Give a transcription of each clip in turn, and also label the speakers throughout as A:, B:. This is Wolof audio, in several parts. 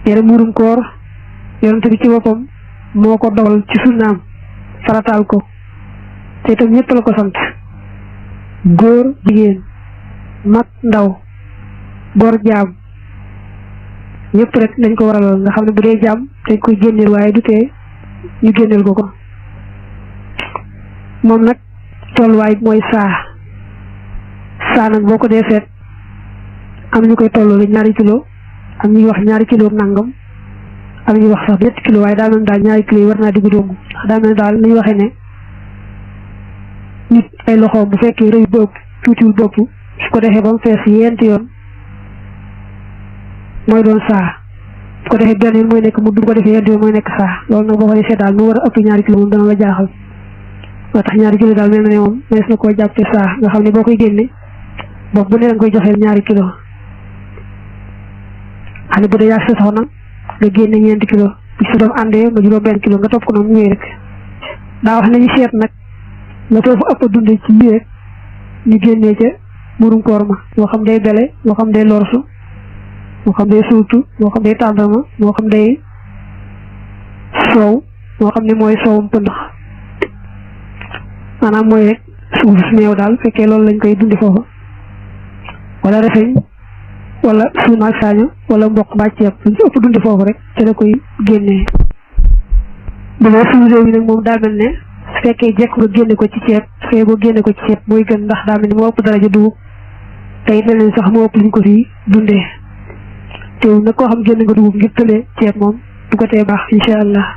A: yere murum koor yonent bi ci boppam moo ko dogal ci sunnaam farataal ko te itam ñëpp la ko sant góor jigéen mag ndaw gor jaam ñëpp rek dañ ko waraloon nga xam ne bu dee jaam dañ koy génneel waaye du tee ñu génneel ko moom nag tolluwaay mooy saa nag boo ko dee seet am ñu koy tolloo ñaari kilo am ñuy wax ñaari kilo nangam am ñuy wax sax ñetti kilo waaye daa mel daal ñaari kilo yi war naa diggu dóomu ndax daa mel daal nañu waxee ne nit ay loxoom bu fekkee rëy bopp tuutiwul bopp su ko defee ba mu fees yent yoon mooy doon saa su ko defee benn yoon mooy nekk mu du ko defee yent yoon mooy nekk saa loolu nag boo ko defee daal mu war a ëpp ñaari kilo moom dana la jaaxal moo tax ñaari kilo daal mel na ne moom mees na koo jàppee saa nga xam ne boo koy génne bopp bu ne danga koy joxeel ñaari kilo xam ne bu dee yaa sa soxna nga génne ñeenti kilo bu sa doom àndee nga juróom benn kilo nga topp ko noonu ñëwee rek daa wax nañu seet nag la foofu ëpp a dundee ci lii rek ñu génnee ca murum koor ma moo xam day bele moo xam day lorsu moo xam day suutu moo xam day tàndarma moo xam day soow moo xam ne mooy soowum pëndax maanaam mooy rek suuf meew daal fekkee loolu lañ koy dundi foofu wala refeñ wala suuna ak saaño wala mboq mbaa ceeb luñ ci ëpp dundi foofu rek ci la koy génnee bu dee suñu réew mi nag moom daa mel ne su fekkee jekk nga génne ko ci ceeb su fekkee boo génne ko ci ceeb mooy gën ndax daa mel ni moo ëpp daraja dugub te it mel sax moo ëpp liñ ko fii dundee teew nag koo xam génne nga dugub ngir tëlee ceeb moom du ko tee baax incha allah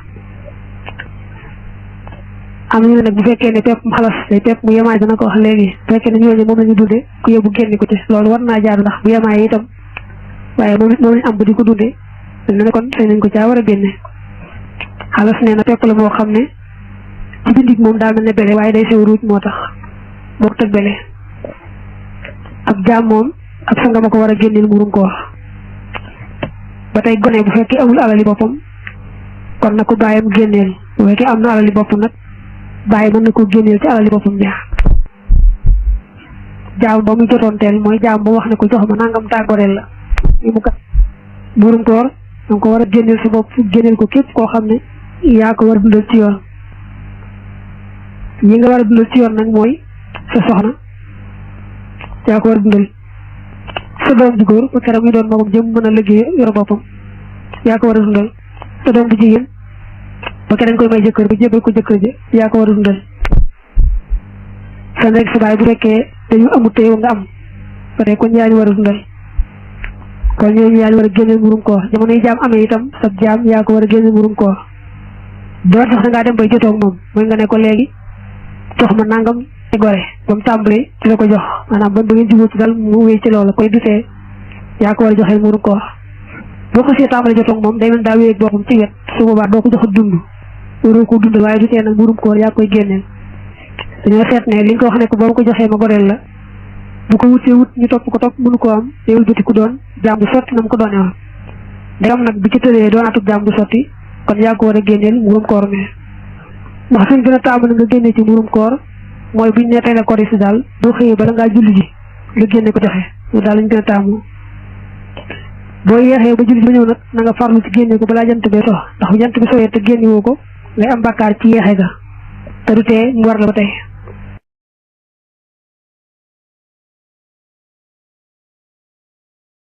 A: am ñu nag bu fekkee ne pepp mu xalas day pepp mu yemaay dana ko wax léegi bu fekkee ne ñooñu moom lañu dundee ku yóbbu génne ko ci loolu war naa jaar ndax bu yemaay itam waaye moom lañ am bu di ko dundee dañ ne kon sëy nañ ko caa war a génne xalas nee na pepp la moo xam ne ci bindig moom daa mel ne bele waaye day sew ruuj moo tax moo tëg bele ab jaam moom ab sanga ma ko war a génneel murum koor ba tey gone bu fekkee amul alali boppam kon na ko bàyyam génneel bu fekkee am na alali boppam nag bàyyi mën na ko génneel ci alali boppam ja jaam ba mu jotoon teel mooy jaam ba wax ne ko jox ma nangam tàggoreel la mu kat murum koor danga ko war a génneel sa bopp génneel ko képp koo xam ne yaa ko war a dundal ci yoon ñi nga war a dundal ci yoon nag mooy sa soxna yaa ko war a dundal sa doom ju góor ba keroog muy doon magum jëm mën a liggéey yor boppam yaa ko war a dundal sa doom bu jigéen ba keroog koy may jëkkër ba jébal ko jëkkër ja yaa ko war a dundal sa ndey sa baay bu fekkee dañu amut te yow nga am ba tey kon yaa ñu war a dundal kon ñooñu yaa ñu war a génneel murum koor jamono yi jaam amee itam sa jaam yaa ko war a génneel murum koor door sax da ngaa dem bay jotoog moom mooy nga ne ko léegi jox ma nangam te gore ba mu tàmbalee ci la ko jox maanaam ba ngeen jubóo ci dal mu wéy ci loolu koy dutee yaa ko war a joxeel murum koor boo ko see tàmbalee jotoog moom day mel daa wéy boppam ci wet su boobaa doo ko jox dund waroo ko dund waaye dutee nag murum koor yaa koy génneel dañoo seet ne li nga ko wax ne ko boo ma ko joxee ma goreel la bu ko wutee wut ñu topp ko topp mënu ko am teewul bëti ku doon jaam bu sotti na mu ko doonee woon ndegam nag bi ci tëlee doonaatug jaam bu sotti kon yaa ko war a génneel murum koor mi ndax suñ gën a taamu na nga génne ci murum koor mooy buñ ne tey la koor si daal boo xëyee bala ngaa julli ji nga génne ko joxe loolu daal lañ gën a taamu boo yeexee ba julli ji ba ñëw nag na nga farlu ci génne ko balaa jant bee sox ndax bu jant bi soxee te génne woo ko ngay am bàkkaar ci yeexe ga te du tee mu war la ba tey